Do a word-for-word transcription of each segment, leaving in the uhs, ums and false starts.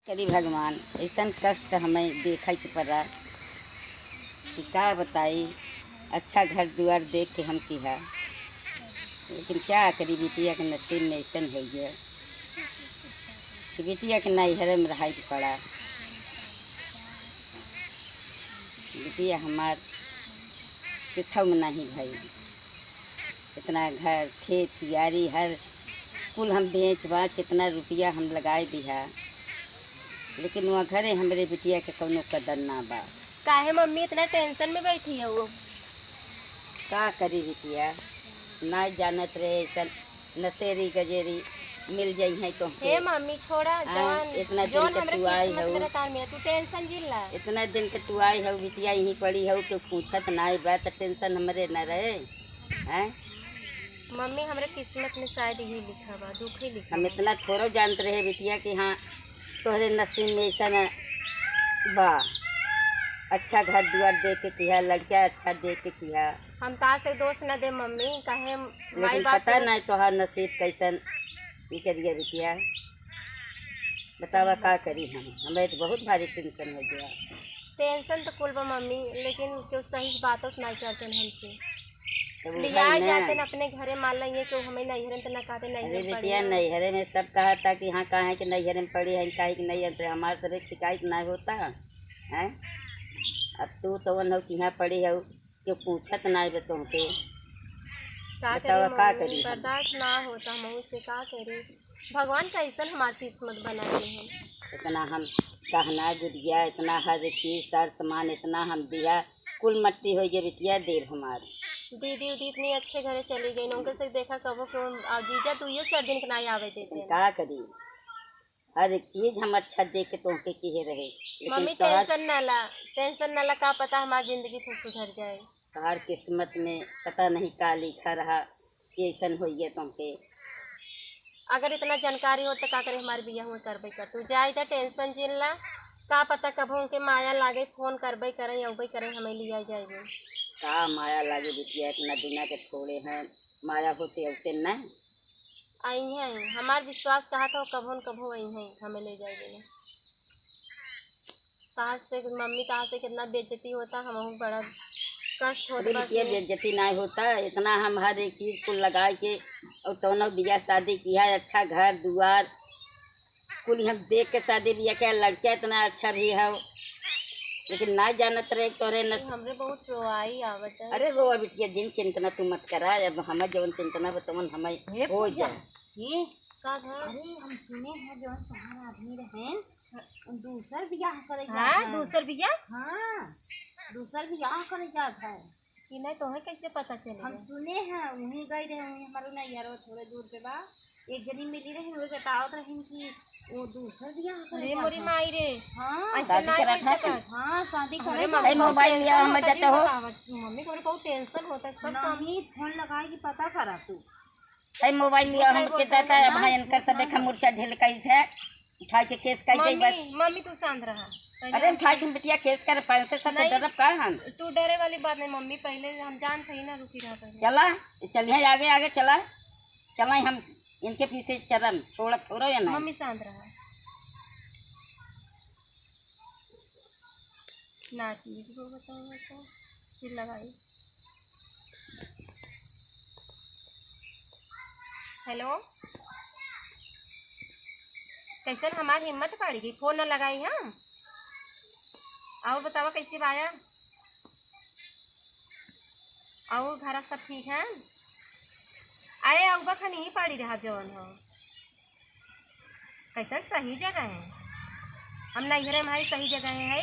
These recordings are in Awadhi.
करी भगवान, अइसन कष्ट हमें देखै के पड़ा कि का बताई। अच्छा घर दुआर देख के हम किहा, लेकिन क्या करी, बिटिया के नसीब में अइसन होइ गया कि बिटिया के नैहरे में रहै के पड़ा। बिटिया हमार किथौ में नहीं भई। इतना घर, खेत, कियारी, हर कुल हम बेच बाच, कितना रुपया हम लगाए दिहा, लेकिन वहाँ घरे हमरे बिटिया के कौनो कदर ना बा। काहे मम्मी इतना tension में बैठी है वो? का करी बिटिया, ना जानत रहे ऐसन नसेरी गजेरी मिल जाई है तोहके। हे मम्मी, छोड़ा, हाँ, जौन, इतना दिन जौन के हमरे तू आई किस्मत हऊ। में रहता, में तू tension जिन ला। इतना दिन के तू आई हऊ, बिटिया यहीं पड़ी हऊ, केहू पूछत नाई बा, त tension हमरे न रहे, हैं? मम्मी, हमरे किस्मत में शायद यही लिखा बा, दुख ही लिखा हम बा। इतना थोड़ो जानत रहे बिटिया कि हाँ, तोहरे नसीब में ऐसा न बा। अच्छा घर दुआर दे के किहा, लड़का अच्छा दे के किहा। हम ता से दोष न दे मम्मी, काहे माई लेकिन बाप पता के नहीं तोहार नसीब कैसन निकल गया बिटिया। बतावा का करी हम, हमें तो बहुत भारी tension हो गया। Tension तो कुल बा मम्मी, लेकिन केहू सही बातों से नहीं करते हमसे। तब लिया भाई ना। जाते न अपने घरे, मान ला ये केहू हमें नैहरे में तो ना कहते, नैहरे अरे में पड़ी बिटिया, है। नैहरे में सब कहा था कि हाँ, काहे के नैहरे में पड़ी है, काहे के नहीं अंतरे, हमारे तरह शिकायत नहीं होता है। अब तू तो वन हो कि यहाँ पड़ी हो, केहू पूछत नहीं बे तुमके। का बतावा, करी का मम्मी, करी हम? बर्दाश्त ना होता हमहू से, का करी? भगवान कैसन हमार किस्मत बनाए हैं। इतना हम गहना गुरिया, इतना हर चीज, सर सामान, इतना हम दिया, कुल मट्टी हो गया बिटिया, देव हमार। दीदी उदी इतनी अच्छे घरे चली गई, उनके से देखा कबो क्यों, आ जीजा दुइयो चार दिन के ना आवे देते। का करी, हर एक चीज हम अच्छा देख के तोहके किहे रहे, लेकिन मम्मी तोहार tension ना ला, tension ना ला, का पता हमार जिंदगी फिर सुधर जाए। तोहार किस्मत में पता नहीं का लिखा रहा कि ऐसन होइए तुमके। अगर इतना जानकारी हो तो का करे, हमार बियाह हुआ करबे कर, तू जाए जा, tension जिन ला, का पता कबो उनके माया लागे, phone करबे करें, अउबे करें, हमें लिया जाए। का माया लागे बिटिया, इतना दिना के छोड़े हैं, माया होते अउते ना। आई हैं, हमार विश्वास कहा था कबो न कबो आई हैं, हमें ले जाए देने। कहाँ से मम्मी, कहाँ से कितना बेइज्जती होता, हमहू बड़ा कष्ट होता अरे बा बिटिया, कि बेइज्जती ना होता, इतना हम हर एक चीज को लगाए के और तोनो बियाह शादी किहा, अच्छा घर दुआर कुल हम देख के शादी बियाह किहा, लड़का इतना अच्छा भी है, लेकिन ना जानत रहे तोरे न। हमरे बहुत रोआई आवत है। अरे रोआ बिटिया, जिन चिंतना तू मत करा, अब हमें जवन चिंतना बा तवन हमें हे हो पूजा, जाए। ये का भा? अरे हम सुने हैं जवन तोहार आदमी रहे, दूसर बियाह करे जात हाँ, है। दूसर बियाह? हाँ, दूसर बियाह करे जात है। कि नहीं, तोहे कैसे पता चले हम गया? सुने हैं, वहीं गए रहे, वहीं हमारे नैहरवा थोड़े दूर पे बा। एक जनी मिली रही, वो बतावत रही कि वो दूसर बियाह करे अरे जात मोरी है। माई रे, हाँ। ऐसे शादी ना करत कह है? सकत। हाँ, शादी अरे करे मम्मी, जात है। मोबाइल लिया, हम जाते हो। बतावत, मम्मी, तोरे बहुत tension होता है, सब काम नहीं, phone लगाए कि पता करा तू। है मोबाइल लिया, हम के देता है, भाई इनकर सब देखा मुर्चा ढील कई थे, उठा के case कई दे बस। मम्मी, मम्मी तू शांत रहा। पहले अरे हम उठा के बिटिया case करे, पैसे से तो नहीं, डरब का हम? तू डरे वाली बात नहीं मम्मी, पहले हम जान सही ना रुकी रहा पहले। चला, चलिए आगे, आगे चला, चला हम इनके पीछे चलम, छोड़ब थोड़ा या नहीं। मम्मी शांत रहा। ना चीज को बताओ तो फिर लगाई। Hello, कैसन हमार हिम्मत पड़ गई, phone न लगाई हम। और बतावा कैसे बाया? और घर सब ठीक है? अरे अउबा खन यहीं पड़ी रहा जौन हो। कैसन सही जगह है, हम नैहरे में हई, सही जगह है, है।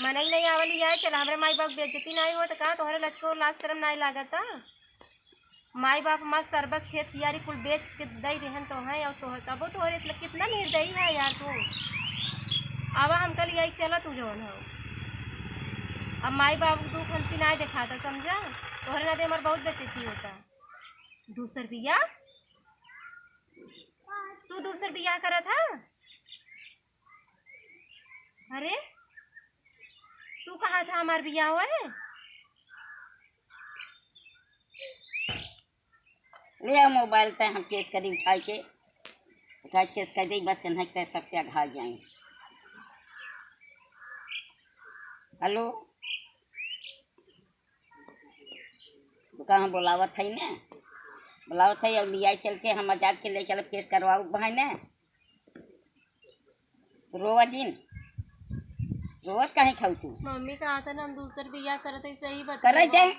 मनई नहीं आवल यार, चला हमरे माई बाप बेइज्जती नहीं हो तो का तोहरे लक्को लाज शर्म नहीं लागता? माई बाप हमार सरबस खेत कियारी कुल बेच के दई देहन तो हैं, और तोहर तबो तोहरे इतना कितना निर्दयी है यार तू। आवा हम कल यही चला तू जौन हो। अब माई बाप दुख हमसे नहीं दिखाता, समझा? तोहरे ना दे हमार बहुत बेइज्जती होता। दूसर बियाह? तू दूसर बियाह करत हा? अरे, तू कहा था हमार बियाह होए? ले आओ मोबाइल, तै हम case करी उठाई के। का केस कर दे, बस इन्हें के सबके अघा जाए। हेलो, तो कहाँ बोलावत है ने? बोलावत है और लियाई चल के हम आजाद के ले चलब, केस करवाऊ भाई ने। रोवा जिन, रोवत काहे खाऊ तू? मम्मी कहा था ना, हम दूसर बियाह करत है, सही बता। करे दे,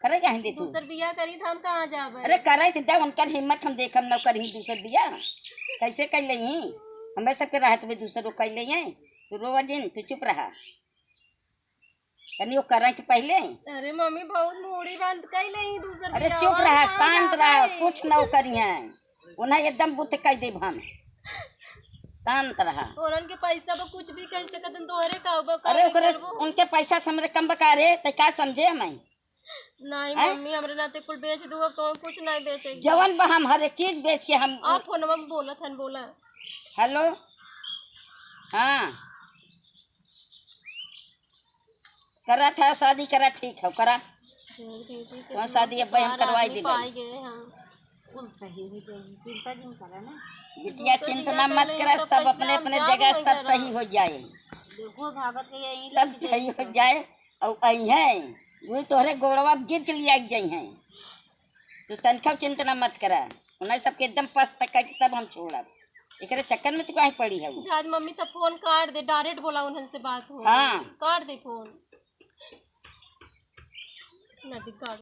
करे काहे दे तू? दूसर बियाह करी तो हम कहाँ जाबे? अरे करे तो दे, उनकर हिम्मत हम देखम न करी दूसर बियाह। कैसे कर लेही? हमें सबके रहत में दूसर वो कर लेही। तू रोवा जिन, तू चुप रहा। तनी वो करे तो पहले। अरे मम्मी, बहुत मूड़ी बंद कर लेही दूसर अरे बियाह। चुप और रहा, कहाँ शांत जाबे? रहा, कुछ न करी है। उन्हें एकदम बुत कर देब हम। शांत रहा। औरन के पैसा बा, कुछ भी कह सकत हन, तोहरे का बा, का ओकरे, नहीं करबो? उनके पैसा से हमरे कम बका रे, ते का समझे हमें? नहीं हैं? मम्मी, हमरे नाते कुल बेच दू, अब तो कुछ नहीं बेचे। जवन बा हम हर एक चीज बेचिए हम। आप फोनवा में बोलत हन, बोला। हेलो, हाँ, करा था शादी, करा, ठीक है, करा। कौन शादी अब हम करवाई दिलाई। पाई गए हम। कुल सही हो जाई, चिंता जिन करा ना। बिटिया, चिंता ना मत करा, सब अपने अपने जगह सब सही हो जाए। देखो, भागत गई है, सब सही हो जाए। और आई है, वही तोहरे गोड़वा गिर के लिया जाई है। तू तनखा चिंता ना मत करा, उन्हें सबके एकदम पस तक के तब हम छोड़ब। एकरे चक्कर में तू काहे पड़ी है? जाज मम्मी तो फोन काट दे, डायरेक्ट बोला उन्हन से बात हो। हाँ। काट दे फोन। नदी काट